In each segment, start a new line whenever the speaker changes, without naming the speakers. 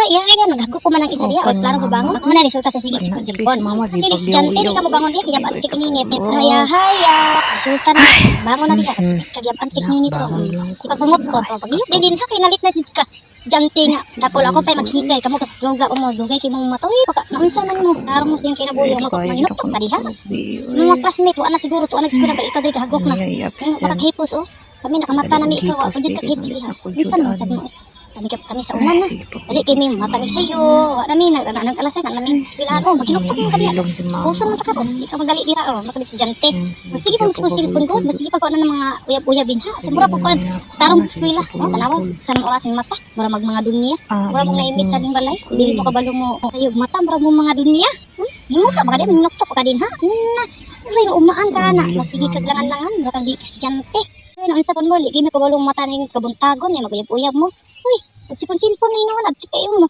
Iya iya naghagop ko man ang isa diha.
Oh,
O klaro ko bangon. Mo na resulta sa sige
Ana,
sipon
si
silpon.
mama,
Dili
sipag
estudyante
liyaw-liyaw.
di ka mo bangon diha kaya antik ninit.
Oh.
Haya haya. Resulta na bangon na diha kagiyap antik ninit ro.
Bangon lang ko.
Pagpungot ko to. Pag di din ha kay nalit na jud ka. Estudyante nga tapol ako pay maghigay kamo ka mo dugay kay mong mata. Uy, pagka naunsa man mo. Klaro mo siyang kinabuhi mo manginuktok ka diha. Mga classmate wa na siguro to anak siguro kay ikaw diri kahagok na. Ang makaghipos oh. Kami nakamata na mi ikaw, ako jud kaghipos diha. Minsan man sad mo. Kami kami sa uman na. Dali kay mi mata mi sayo. Wa na mi nag nag alas na mi eskwelahan oh, maginuktok mo kadiha. Puso man ta karon, di ka magali dira oh, makali estudyante. Masige pa mo silpon ko, masige pa ko na ng mga uyab-uyabin ha. Sa mura po ko tarong eskwela, oh, tanawa sa mga oras mata, mura mag mga dunya. Mura mong naimit sa ding balay, dili mo kabalo mo kayo mata, mura mo mga dunya. Himuta ba ka din, minuktok ka din ha. Na, aray umaan ka na, masige kag langan-langan, mura kang di estudyante. Ay, naunsa pon mo, di mi kabalo mata na yung kabuntagon, yung maguyab-uyab mo. Uy, pagsipon-silpon na hinawan, abti kayo mo.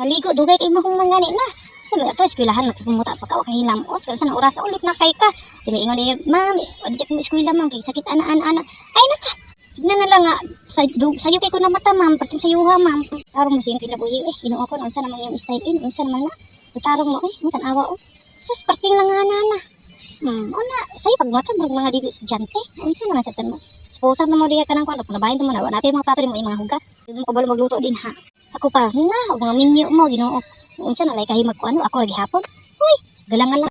Maligo, dugay kayo mo kung mangani na. Sa mga ito, eskwelahan, magpumuta pa ka, wa kang hilamos, kaya sa oras ulit na kay ka. Di may ingon niya, "Ma'am, adjak mo eskwela, ma'am, kay sakit ana, ana, ana." Ay, naka, tignan na lang nga, sa, sayo kay ko na mata, ma'am, pati sayo ha, ma'am. Tarong mo siyang kinabuhi, eh, ginoo ko, unsa naman yung style, eh, unsa naman na. Tarong mo, eh, mo tanawa, oh. Sus, parting lang nga na na. Una, sayo pag mata, murag mga dili estudyante, unsa naman sa tan mo. Esposa na mo diya ka ng kwan, panabahin mo na, wala natin mga plato mo, yung mga hugas. Hindi mo kabalo magluto din ha. Ako pa, na, og mga minyo mo, ginoo. Unsa na lay kahimag ko ano, ako lagi hapon. Uy, galangan lang.